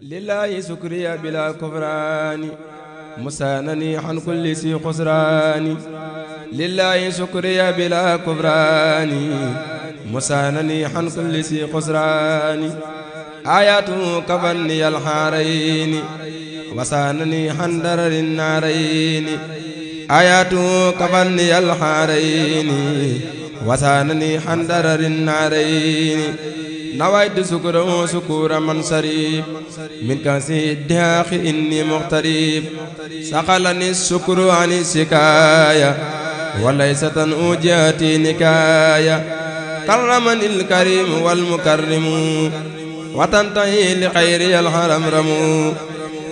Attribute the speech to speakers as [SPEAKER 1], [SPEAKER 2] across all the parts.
[SPEAKER 1] lillahi sukriya bila kufrani musanani an kulli si khusrani lillahi sukriya bila kufrani musanani an kulli si khusrani ayatu kafanni alharayni wasanani an dararin narayni ayatu kafanni alharayni wasanani an dararin narayni nawaitu sukura man sarib min kasi daaxi inni muxtarib saqalani sukuru ani sikaya walaysatan ujati nikaya karramani alkarim walmukarrimu watantahi li xayri alharam ramu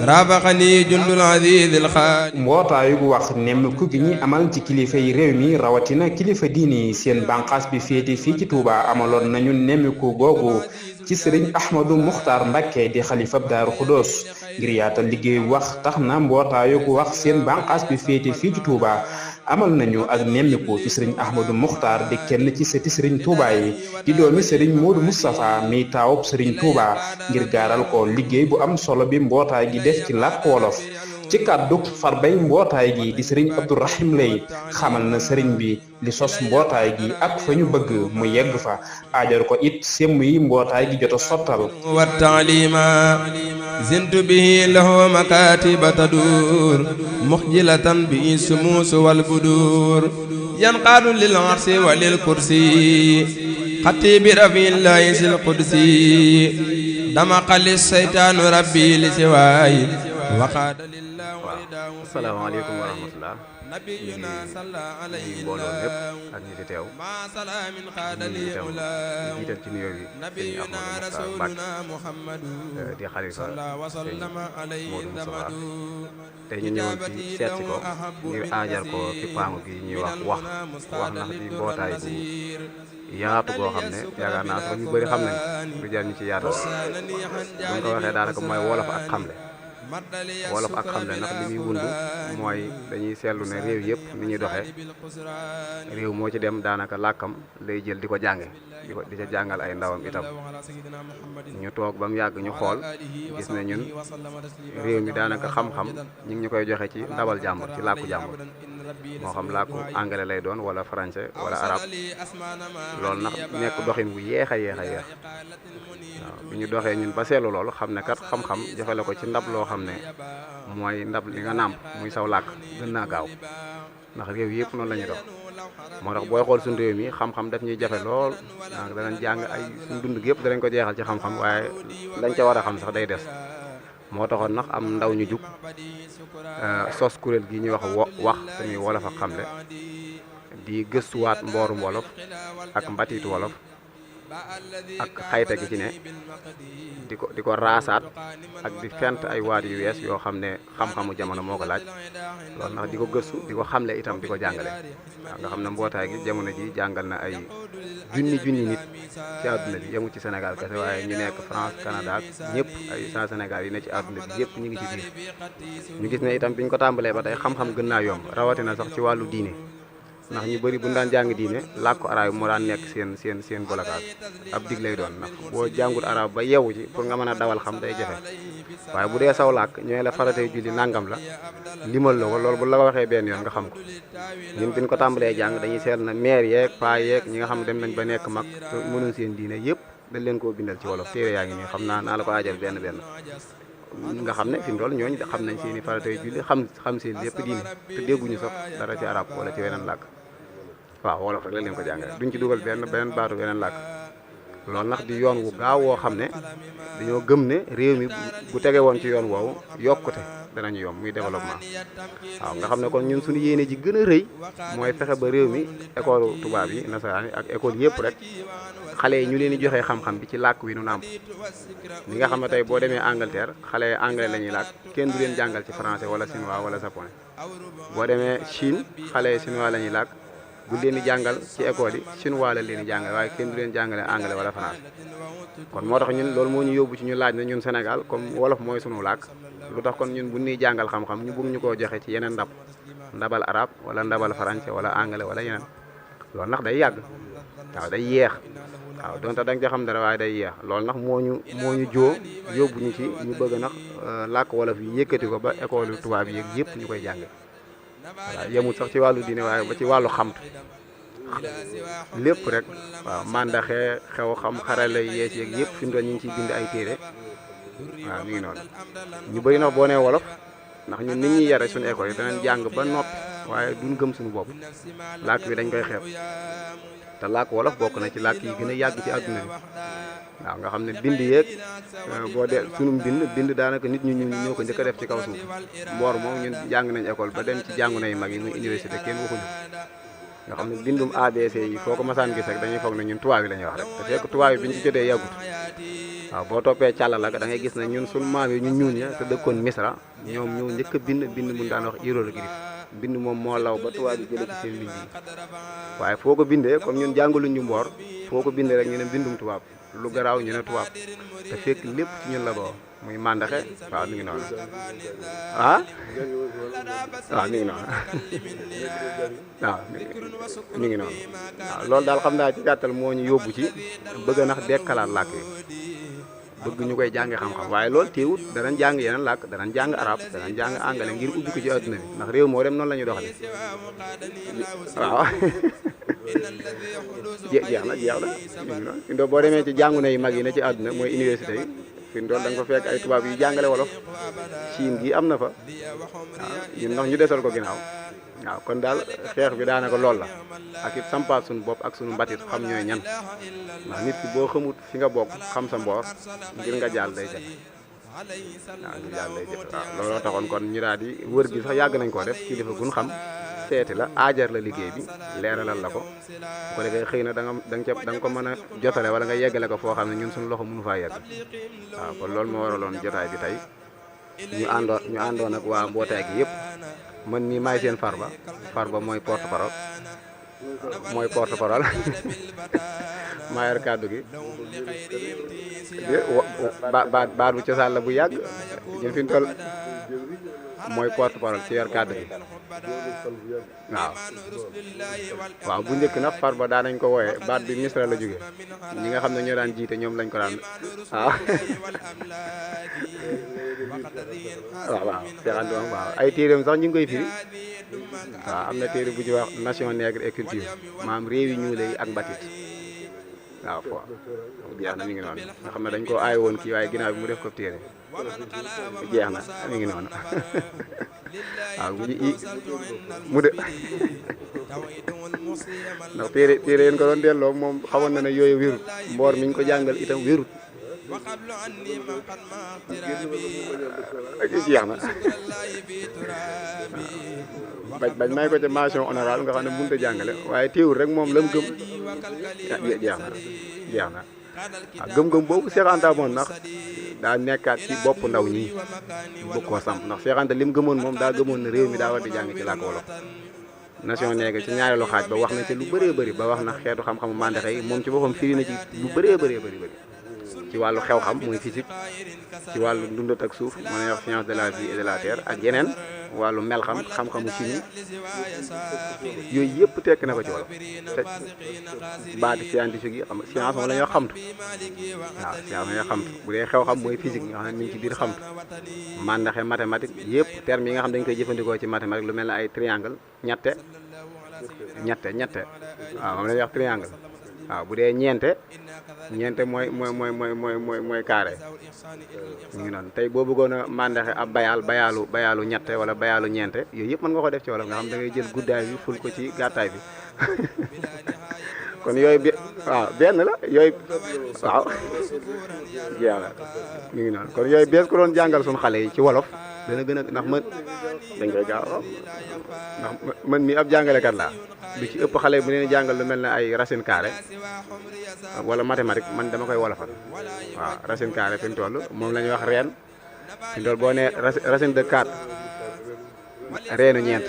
[SPEAKER 1] rafaxani jundul aziz alxaali
[SPEAKER 2] mbootaayu gu wax nemmeeku gi ñi amal ci kilifa yi réew mi rawatina kilifa diini yi seen bànqaas bi féete fii ci Touba amaloon nañu nemmeeku googu ci sëriñ Ahmadou Muxtaar Mbàkke di xalifab Daaru Xudoos ngir yaatal liggéey wax tax na mbootaayu gu wax seen bànqaas bi féete fii ci Touba amal nañu ak nemmeeku ci sëriñ Ahmadou Muxtaar di kenn ci sëti sëriñ Touba yi di doomi sëriñ Modou Moustapha mi taawub sëriñ Touba ngir gaaral ko liggéey bu am solo bi mbootaay gi def ci làkk wolof ci kàddu farbay mbootaay gi di sëriñ Abdourahim Lay xamal na sëriñ bi li sos mbootaay gi ak fa ñu bëgg mu yegg fa aajar ko it sémm yi mbootaay gi jot a sottal
[SPEAKER 1] wa taalima zintu bihi lahu makatiba tadur muxjilatan bi sumus wal budur yanqaadu lil arsi wa lil kursi xati bi rafillahi sil qudsi dama xalis saytaanu rabbi li siwaay waqaada lillah walidaahu
[SPEAKER 3] asalaamaaleykum wa rahmatullah ñu ngi mbooloo lépp ak ñi fi teew ñu jiital ci nuyoo bi sëñ Ahmadou Muxtaar Mbàkke di xalifa sëñ Modou Moustapha tey ñu ñëwoon fi seet si ko ngir aajar ko ci paamu gi ñuy wax ndax di mbootaay bu yaatu goo xam ne yaakaar naa sax ñu bëri xam nañ lu jar ñu ci yaatal buñ ko waxee daanaka mooy wolof ak xamle wolof ak xamle ndax li muy wund mooy dañuy seetlu ne réew yëpp ni ñuy doxee réew moo ci dem daanaka làkkam lay jël di ko jànge di ca jàngal ay ndawam itam ñu toog ba mu yàgg ñu xool gis ne ñun réew mi daanaka xam-xam ñu ngi ñu koy joxe ci ndabal jàmbur ci làkku jàmbur moo xam làkku anglais lay doon wala français wala arabe loolu nag nekk doxin bu yéex a yéex waaw bi ñu doxee ñun ba seetlu loolu xam ne kat xam-xam joxe la ko ci ndab loo xam ne mooy ndab li nga nàmp muy saw làkk gën naa gaaw ndax réew yëpp noonu la ñuy dox moo tax booy xool suñu réew mi xam-xam daf ñuy jafe lool daanaka danañ jàng ay suñu dund gi yëpp danañ ko jeexal ci xam-xam waaye lañ ca war a xam sax day des moo taxoon nag am ndaw ñu jug sos kuréel gi ñuy wax te muy wolof ak xamle di gëstuwaat mboorum wolof ak mbatiitu wolof ak xayta gi ci ne di ko raasaat ak di fent ay waat yu wees yoo xam ne xam-xamu jamono moo ko laaj loolu ndax di ko gëstu di ko xamle itam di ko jàngale waaw nga xam ne mbootaay gi jamono ji jàngal na ay junni nit ci àdduna bi yemul ci Sénégal kese waaye ñu nekk France Canada ak ñëpp ay saa Sénégal yi ne ci àdduna bi yëpp ñu ngi ci biir ñu gis ne itam biñ ko tàmbalee ba tey xam-xam gën naa yomb rawatina sax ci wàllu diine ndax ñu bëri bu ñu daan jàng diine làkku arab moo daan nekk seen bolakaas ab dig lay doon ndax boo jàngut arab ba yeewu ci pour nga mën a dawal xam day jafe waaye bu dee saw làkk ñooy la faratay julli nangam la limal la ko loolu bu la ko waxee benn yoon nga xam ko ñun biñ ko tàmbalee jàng dañuy seet na maire yeeg paa yeeg ñi nga xam dem nañ ba nekk mag te mënuñ seen diine yëpp dañ leen koo bindal ci wolof téere yaa ngi nii xam naa la ko aajal benn nga xam ne fi mu toll ñooñu xam nañ seeni faratay julli xam seen lépp diine te dégguñu sax dara ci arab wala ci weneen làkk waaw wolof rek la leen ko jàngale duñ ci dugal beneen baatu beneen làkk loolu nag di yoon wu gaaw woo xam ne dañoo gëm ne réew mi bu tege woon ci yoon woowu yokkute danañu yomb muy développement waaw nga xam ne kon ñun suñu yéene ji gën a rëy mooy fexe ba réew mi école tubaab yi nasaraan yi ak école yëpp rek xale yi ñu leen di joxe xam-xam bi ci làkk wi nu nàmp li nga xam ne tey boo demee Angleterre xale yi anglais la ñuy làkk kenn du leen jàngal ci français wala chinois wala japonais boo demee Chine xale yi chinois la ñuy làkk bu leen di jàngal ci école yi chinois la leen di jàngal waaye kenn du leen jàngale anglais wala français kon moo tax ñun loolu moo ñu yóbbu ci ñu laaj ne ñun Sénégal comme wolof mooy sunu làkk lu tax kon ñun bu ñuy jàngal xam-xam ñu bëgg ñu koo joxe ci yeneen ndabal arab wala ndabal français wala anglais wala yeneen loolu ndax day yàgg waaw day yeex waaw donte da nga ca xam dara waaye day yeex loolu nag moo ñu joo yóbbu ñu ci ñu bëgg nag làkk wolof yi yëkkati ko ba école tubaab yi yëpp ñu koy jànge voilà yemul sax ci wàllu diine waaye ba ci wàllu xamtu lépp rek waaw mandaxe xew xam xarala yees yeeg yëpp fi mu toll ñu ngi ciy bind ay téere waaw mi ngi noonu ñu bëri nag boo nee wolof ndax ñun nit ñuy yare suñu école yi danañ jàng ba noppi waaye duñ gëm suñu bopp làkk bi dañ koy xeeb te làkk wolof bokk na ci làkk yi gën a yàgg ci àdduna bi waaw nga xam ne bind yeeg boo dee sunum bind daanaka nit ñu ñoo ko njëkk a def ci kaw suuf mboor moom ñun jàng nañ école ba dem ci jàngu nay mag yi muy université kenn waxuñu nga xam ne bindum ABC yi foo ko masaan gis rek dañuy foog ne ñun tubaab yi la ñuy wax rek te fekk tubaab yi bi ñu ci jotee yàggut waaw boo toppee càllala da ngay gis ne ñun suñu maam yi ñu ñuul ña te dëkkoon Misra ñoom ñoo njëkk a bind mun daan wax hiéroglyphe bind moom moo law ba tubaab yi jëlee ci seen liñ yi waaye foo ko bindee comme ñun jàngaluñ ñu mboor foo ko bindee rek ñu ne bindum tubaab lu garaaw ñu ne tubaab te fekk lépp ci ñun la boo muy mandaxe waaw mi ngi noonu ah waaw mi ngi noonu waaw mi ngi noonu waaw loolu daal xam naa ci gàttal moo ñu yóbbu ci bëgg a nax dekkalaat làkk yi bëgg ñu koy jànge xam-xam waaye loolu teewut danañ jàng yeneen làkk danañ jàng arab danañ jàng anglais ngir ubbi ko ci àdduna bi ndax réew moo dem noonu la ñuy doxale waaw jeex na fi boo demee ci jàngu na yu mag yi ne ci àdduna mooy université yi fi mu da nga fa fekk ay tubaab yu jàngale wolof Chine gi am na fa waaw ñun ndax ñu desal ko ginnaaw waaw kon daal xeex bi daanaka loolu la ak it sampaat suñu bopp ak suñu mbatit xam ñooy ñan ndax nit ki boo xamut fi nga bokk xam sa mboor ngir nga jàll day jafe waaw ñu jàll day jafe waaw looloo taxoon kon ñu daal di wër gi sax yàgg nañ koo def kilifa gun xam seeti la aajar la liggéey bi leeralal la ko bu ko defee xëy na da nga ko mën a jotale wala nga yeggale ko foo xam ne ñun suñu loxo mënu faa yegg waaw kon loolu moo waraloon jotaay bi tey ñu àndoon ak waa mbootaay gi yëpp man mii maay seen farba mooy porte parole maa yor kàddu gi baat bu cosaan la bu yàgg ñun fi ñu toll mooy porte parole ci yor kàddu gi waaw bu njëkk nag farba daan nañ ko wooyee baat bi Misra la jóge ñi nga xam ne ñoo daan jiite ñoom lañ ko daan waaw seexantu waaw ay téeréem sax ñu ngi koy firi waaw am na téere bu ñuy wax nation nègre et culture maam réew yi ñuule yi ak mbatit waaw fo jeex na mi ngi noonu nga xam ne dañ ko aay woon kii waaye ginnaaw bi mu def ko téere jeex na mi ngi noonu waaw mu de ndax téere yéen ko doon delloo moom xamoon na ne yooyu wérut mboor mi ñu ko jàngal itam wérut jeex na bañ may ko ca mention honorable nga xam ne mënut a jàngale waaye teewul rek moom la mu gëm jeex na waaw gëm-gëm boobu Cheikh Anta moom ndax daa nekkaat ci bopp ndaw ñi bëgg koo samp ndax Cheikh Anta li mu gëmoon moom daa gëmoon ne réew mi daa war di jàng ci làkk wolof nation nègre ci ñaareelu xaaj ba wax na ci lu bëree bëri ba wax na xeetu xam-xamu mandaxe yi moom ci boppam firi na ci lu bëree bëri ci wàllu xew-xam muy physique ci wàllu dundat ak suuf mën nañu wax science de la vie et de la terre ak yeneen wàllu mel xam-xamu chimie yooyu yëpp tekk na ko ci wolof te baati scientifique yi xam science moom la ñuy wax xamtu waaw science la ñuy xamtu bu dee xew-xam mooy physique nga xam ne mi ngi ci biir xamtu mandaxe mathématique yëpp termes yi nga xam dañ koy jëfandikoo ci mathématique lu mel ne ay triangle ñette waaw moom la ñuy wax triangle waaw bu dee ñeente mooy carré ñu ngi noonu tey boo bëggoon a mandaxe ab bayaalu ñette wala bayaalu ñeente yooyu yëpp mën nga ko def ci wolof nga xam da ngay jël guddaay bi ful ko ci gàttaay bi kon yooyu waaw benn la yooyu waaw jeex la mi ngi noonu kon yooyu bees ko doon jàngal suñu xale yi ci wolof dana gën a ndax dañ koy gaaw ndax man mi ab jàngalekat laa lu ci ëpp xale bu leen jàngal lu mel ne ay racine carré wala mathématique man dama koy wolofal waaw racine carré fi mu toll moom la ñuy wax reen fi mu toll boo nee racine de 4 reenu ñeent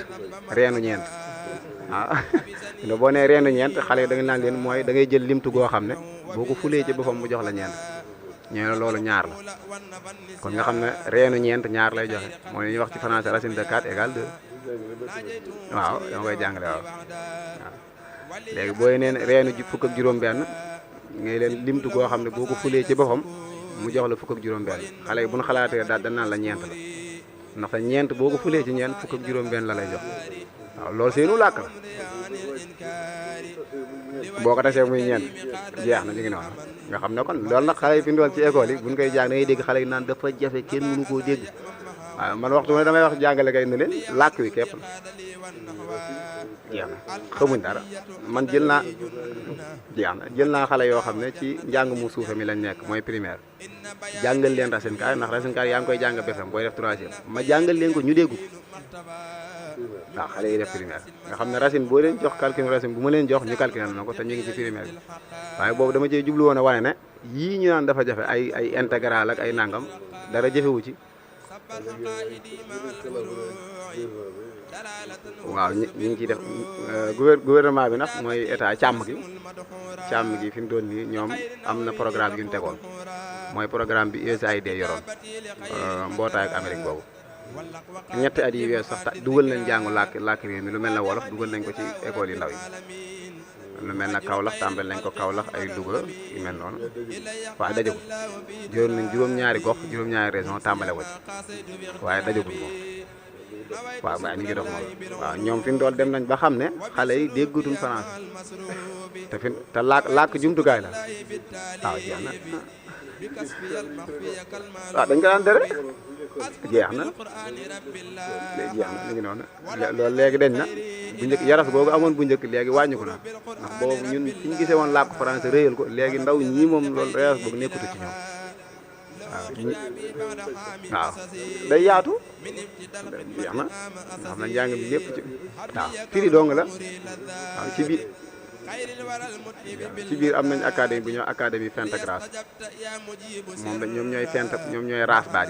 [SPEAKER 3] waaw boo nee reenu ñeent xale yi da nga naan leen mooy da ngay jël limtu goo xam ne boo ko fulee ci boppam mu jox la ñeent ñoo ne loolu ñaar la kon nga xam ne reenu ñeent ñaar lay joxe mooy li ñuy wax ci français racine de 4 égale 2 waaw dama koy jàngale waaw léegi booy neen reenu fukk ak juróom benn ngay leen limtu goo xam ne boo ko fulee ci boppam mu jox la fukk ak juróom-benn xale yi bu ñu xalaatee daal dañ naan la ñeent la ndax te ñeent boo ko fulee ci ñeent fukk ak juróom-benn la lay jox waaw loolu seenu làkk la boo ko tasee muy ñeent jeex na ñu ngi noonu nga xam ne kon loolu nag xale yi fi ndool ci école yi buñ koy jàng da ngay dégg xale yi naan dafa jafe kenn mënu koo dégg waaw man waxtu ne damay wax jàngale kay ne leen làkk wi képp la jeex na xamuñ dara man jël naa xale yoo xam ne ci njàng mu suufe mi lañ nekk mooy primaire jàngal leen racine carrée ndax racine carrée yaa ngi koy jàng BFEM booy def troisième ma jàngal leen ko ñu déggu waaw xale yi def primaire nga xam ne racine boo leen jox calcul racine bu ma leen jox ñu calculé na ko te ñu ngi ci primaire bi waaye boobu dama cee jublu woon a wane ne yii ñu naan dafa jafe ay intégral ak ay nangam dara jafewu ci waaw ñi ngi ciy def gouvernement bi nag mooy état càmm gi fi mu doon nii ñoom am na programme yu ñu tegoon mooy programme bi USAID yoroon mbootaay ak Amérique boobu ñetti at yi weesu sax dugal nañ jàngu làkk réew mi lu mel ne wolof dugal nañ ko ci école yi ndaw yi lu mel ne Kaolack tàmbali nañ ko Kaolack ay Louga yu mel noonu waaye dajagul jëloon nañ juróom-ñaari gox juróom-ñaari région tàmbale ko ci waaye dajagul moom waaw waaye ñu ngi dox moom waaw ñoom fi mu dool dem nañ ba xam ne xale yi déggutuñ français te làkk jumtukaay la waaw jeex na waaw dañ ko daan dere jeex na li ngi noonu loolu léegi dañ na bu njëkk yaras googu amoon bu njëkk léegi wàññiku na ndax boobu ñun fi ñu gisee woon làkk français réyal ko léegi ndaw ñii moom loolu yaras googu nekkutu ci ñoom waaw day yaatu jeex na nga xam ne njàng bi lépp ci waaw firi dong la waaw ci biir am nañ académie bu ñëw académie fente grâce moom la ñoom ñooy raas baat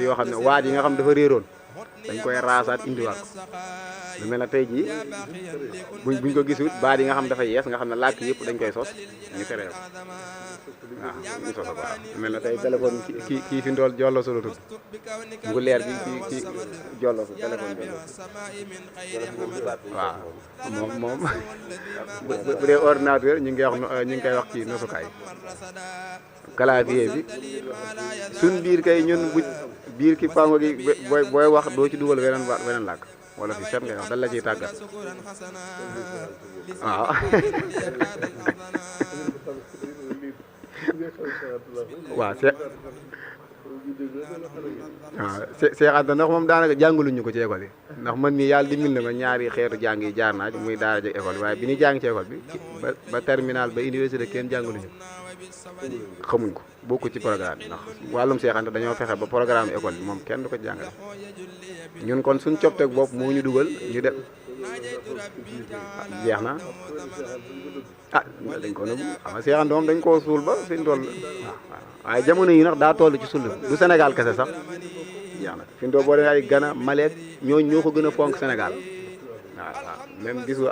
[SPEAKER 3] yoo xam ne waaj yi nga xam dafa réeroon dañ koy raasaat indiwaat ko lu mel ne tey jii buñ ko gisul baat yi nga xam dafa yees nga xam ne làkk yëpp dañ koy sos ñu teree ko waaw ñu sos ko waaw lu mel ne tey téléphone kii fi ndool jollo solo tudd ngu leer bi kii jollo su téléphone bi waaw moom bu dee ordinateur ñu ngi koy wax kii nosukaay clavier bi suñ biir kay ñun biir ki pango gi booy wax doo ci dugal weneen làkk wala fi set ngay wax dal la ciy tàggat waaw waaw Seex Anta ndax moom daanaka jàngaluñu ko ci école yi ndax man mii yàlla dimbali na ma ñaari xeetu jàng yi jaar naa ci muy daara ji école waaye bi ñuy jàng ci école bi ba terminal ba université kenn jàngaluñu ko xamuñ ko bokku ci programme bi ndax wàllum Seex Anta dañoo fexe ba programme école bi moom kenn du ko jàngale ñun kon suñ copteeg bopp moo ñu dugal ñu def jeex na dañ ko nëbb xam nga Seex Anta moom dañ koo suul ba fi ñu toll waaye jamono yi nag daa toll ci sull du Sénégal kese sax jeex na fi mu toll boo demee ay Ghana Maleek ñoo ko gën a fonk Sénégal waaw même bisu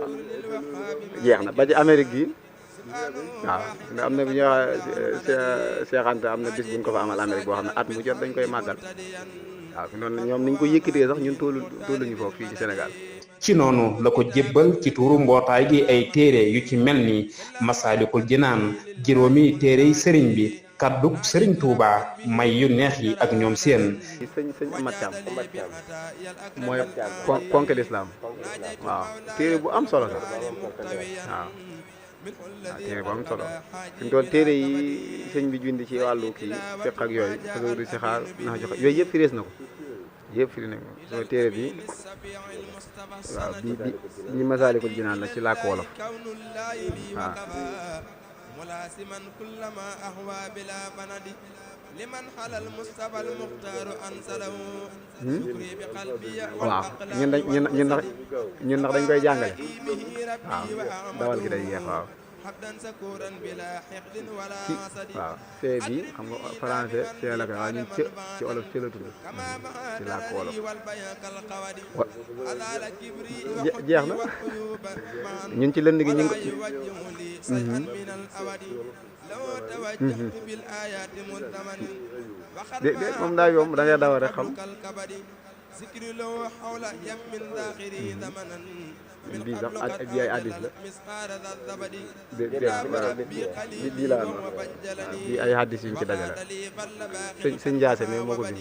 [SPEAKER 3] jeex na ba ci Amérique gi waaw am na bi ñuy wax Seex Anta am na bis buñ ko fa amal Amérique boo xam ne at mu jot dañ koy màggal waaw fi noonu ñoom niñ ko yëkkatee sax ñun tolluñu foofu fii ci Sénégal
[SPEAKER 2] ci noonu la ko jébbal ci tuuru mbootaay gi ay téere yu ci mel ni Masaalikul Jinaan juróomi téere yi sëriñ bi kadduk sëriñ Touba may yu neex yi ak ñoom seen
[SPEAKER 3] sëñ Amat Caam mooy ponk lislaam waaw téere bu am solo la waaw téere bu am solo fi mu toll téere yi sëñ bi bind ci wàllu kii fiq ak yooyu tasawudu si xaar nax joxe yooyu yëpp firees na ko yëpp firi nañ ko soo téere bi waaw bi Masaalikul Jinaan la ci làkk wolof waaw waaw ñun ndax dañ koy jàngale waaw dawal gi day yeex waaw waaw fee bi xam nga français fee la koy waaye ñun ci olof ci la tudd ci làkk wolof jeex na ñun ci lënd gi ñu ngi déedéet moom daa yomb da ngay daw rek xam bii sax bi ay hadiis la bii laa am bii ay hadiis yuñ ci dajale sëñ Njaase mais moo ko bind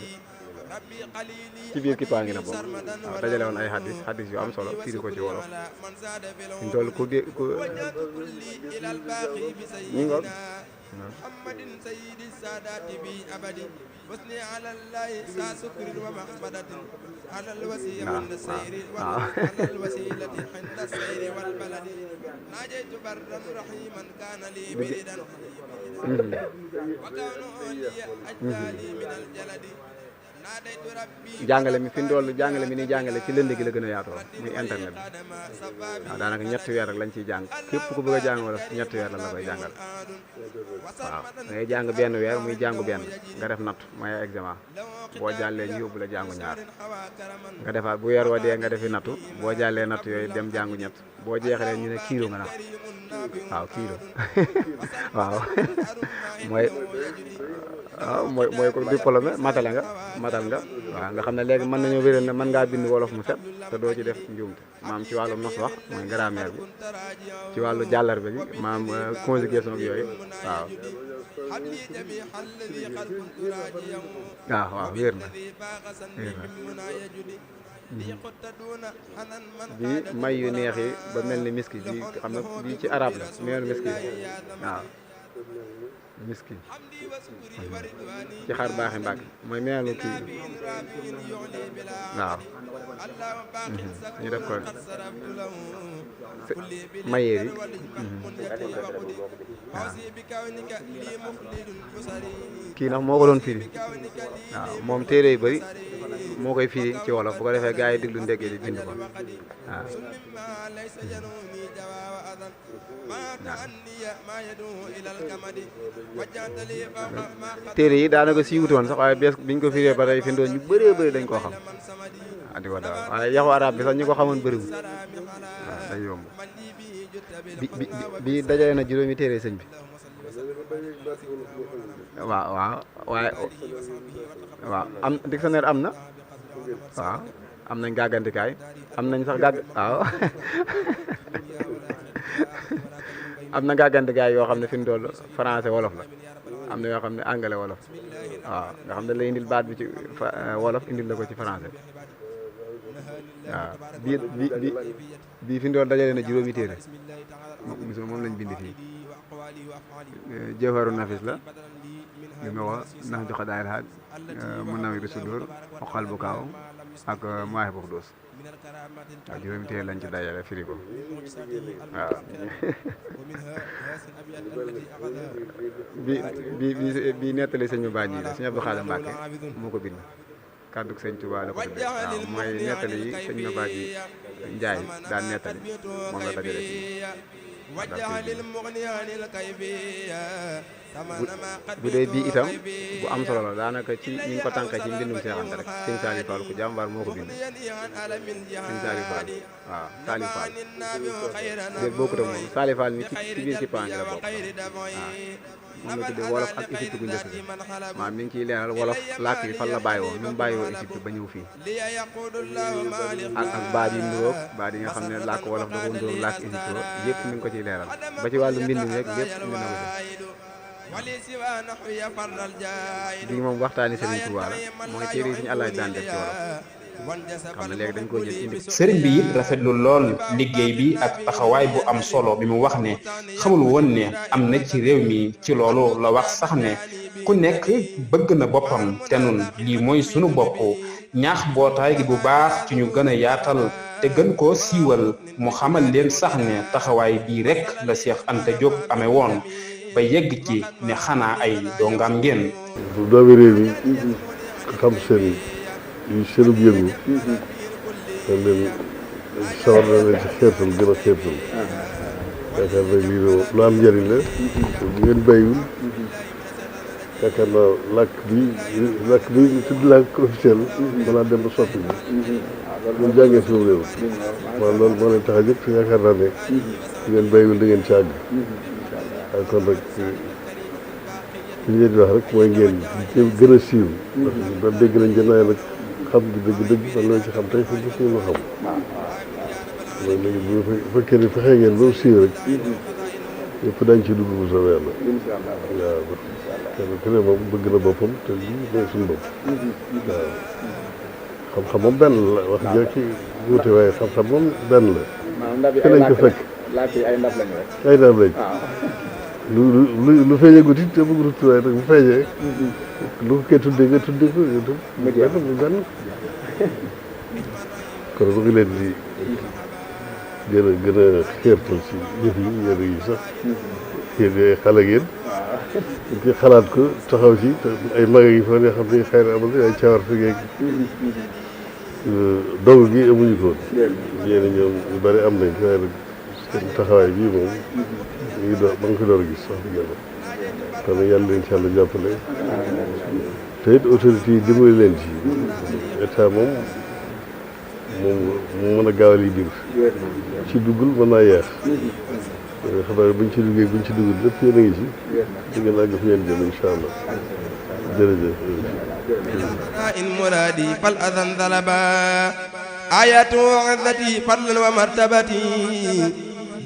[SPEAKER 3] ci biir kippaa ngi na bokk waaw dajale woon ay hadiis yu am solo firi ko ci wolof ñu toll ku ñi ngoog
[SPEAKER 1] محمد سيد السادات بي أبدي وسني على الله سا سكر ومحمدة على الوسيلة والسير على الوسيلة عند السير والبلد ناجيت برا رحيما كان لي بردا وكانوا لي أجدالي من الجلد
[SPEAKER 3] jàngale mi fi ndool jàngale mi ni jàngale ci lënd gi la gën a yaatoo muy internet bi waaw daanaka ñetti weer rek lañ ciy jàng képp ku bëgg a jàng wala ñetti weer la koy jàngal waaw da ngay jàng benn weer muy jàngu benn nga def natt mooy examen boo jàllee ñu yóbbu la jàngu ñaar nga defaat bu weer wa dee nga defi nattu boo jàllee natt yooyu dem jàngu ñett boo jeexalee ñu ne kiiro nga nax waaw kiiro waaw mooy ko diplômé matal nga waaw nga xam ne léegi mën nañoo wéral ne mën ngaa bind wolof mu set te doo ci def njuumte maam ci wàllu nos wax mooy grammaire bi ci wàllu jàllarbe bi maam conjugation ak yooyu waaw waaw wér na bii may yu neex yi ba mel ni miski bi xam na bii ci arab la meelu miski waaw miski ci xar baaxi Mbàkke mooy meelu kii waaw ñu def ko mayeer yi waaw kii nag moo ko doon firi waaw moom téere yu bëri moo koy firi ci wolof bu ko defee gars yi diglu ndeggee di bind ko waaw téere yi daanaka siiwutoon sax waaye bees biñ ko firee ba tey fi ndoon ñu bëree bëri dañ koo xam waaw di ko daal waaye yaxu arab bi sax ñu ko xamoon bëriwul waaw day yomb bi dajale na juróomi téere sëñ bi waaw waaye waaw am dictionnaire am na waaw am nañ gàggantikaay am nañ sax waaw am na gàggantikaay yoo xam ne fi mu toll français wolof la am na yoo xam ne anglais wolof waaw nga xam ne lay indil baat bi ci wolof indil la ko ci français waaw bii fi mu toll dajale na juróomi téere moom lañ bind fii jawharu nafis la li nga wax nax joxe daayil xaaj mu nawiru sudur xoqal bu kaaw ak muwaahi bu xudóos waaw juróomi téere lañ ci dajale firi ko waaw bi nettali sëñ Baaj yi la sëñ Abdou Xaadir Mbàkke moo ko bind kàddug sëñ Tuubaa la ko tuddee waaw mooy nettali yi sëñ Baaj yi Njaay daan nettali moom la dajale fii bu dee bii itam bu am solo la daanaka ci ñu ngi ko tànkee ci mbindum seexante rek sëñ Saliou Fall ku jàmbaar moo ko bind sëñ Saliou Fall waaw Saliou Fall déet bokkut ak moom Saliou Fall mi ci biir ci paa ngi la bokk waaw moom la tuddee wolof ak Égypte bu njëkk bi maanaam mi ngi ciy leeral wolof làkk yi fan la bàyyi woo ñu mu bàyyi woo Égypte ba ñëw fii ak baat yi nduróog baat yi nga xam ne làkk wolof da ko nduróog làkk Égypte woo yëpp mi ngi ko ciy leeral ba ci wàllu mbind mi rek lépp indi na ko ci bii moom waxtaani Serigne Touba la mooy téere yi suñu àllaaj daan def ci wolof xam ne léegi dañ koy jël indi
[SPEAKER 2] sëriñ bi it rafetlu lool liggéey bi ak taxawaay bu am solo bi mu wax ne xamul woon ne am na ci réew mi ci loolu la wax sax ne ku nekk bëgg na boppam te nun lii mooy sunu bopp ñaax mbootaay gi bu baax ci ñu gën a yaatal te gën koo siiwal mu xamal leen sax ne taxawaay bii rek la Cheikh Anta Diop amee woon ba yegg ci ne xanaa ay dongam ngeen.
[SPEAKER 4] doomi réew mi xam seen yi seenub yëngu te leen sawar na leen ci xeetal gën a xeetal yaakaar na lii lu am njëriñ la bu ngeen béyul yaakaar naa làkk bi ñu tudd làkk officiel balaa dem ba soppi bi ñun jàngee suñu réew waaw loolu moo leen tax a jóg te yaakaar naa ne bu ngeen béyul da ngeen ci àgg waaye kon rek li ñu leen di wax rek mooy ngeen gën a siiw ndax dégg nañ gën a nag xam gi dëgg-dëgg man loo ci xam tey fu gis ñu xam mooy léegi bu fekkee ne fexe ngeen ba siiw rek ñëpp dañ ci dugg bu soobee yàlla waaw kenn ku ne moom bëgg na boppam te lii mooy suñu bopp waaw xam-xam moom benn la wax jërëjëf wuute waaye xam-xam moom benn la fi lañ ko fekk
[SPEAKER 2] ay ndab lañu rek
[SPEAKER 4] ay ndab lañ lu feeñagut it te bëgg ruturaay rek bu feeñee lu ko koy tuddee nga tuddee ko benn benn kon bu ngi leen di gën a xeertal ci yëf yi yër yi sax yéen ay xale ngeen ki xalaat ko taxaw ci ay mag yi fa yoo xam ne xëy na amul ay cawarte geeg dogu gi amuñu ko yéen ñoom ñu bari am nañ ko waaye nag seen taxawaay bii moom ñu ngi doon ma ngi ko door a gis sax dëgg yàlla kon yàlla leen ci yàlla jàppale te it autorité yi dimbali leen ci état moom mu mën a gaawal yi biir ci duggul mën naa yeex xam naa buñ ci duggee buñ ci duggul lépp yéen a ngi ci di ngeen àgg fi ngeen jëm incha allah jërëjëf
[SPEAKER 1] in muradi fal adan dalaba ayatu izzati fadlan wa martabati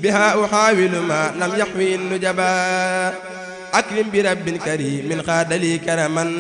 [SPEAKER 1] biha uhawilu ma lam yaxwi nujaba akrim bi rabbin karim min xaadali karaman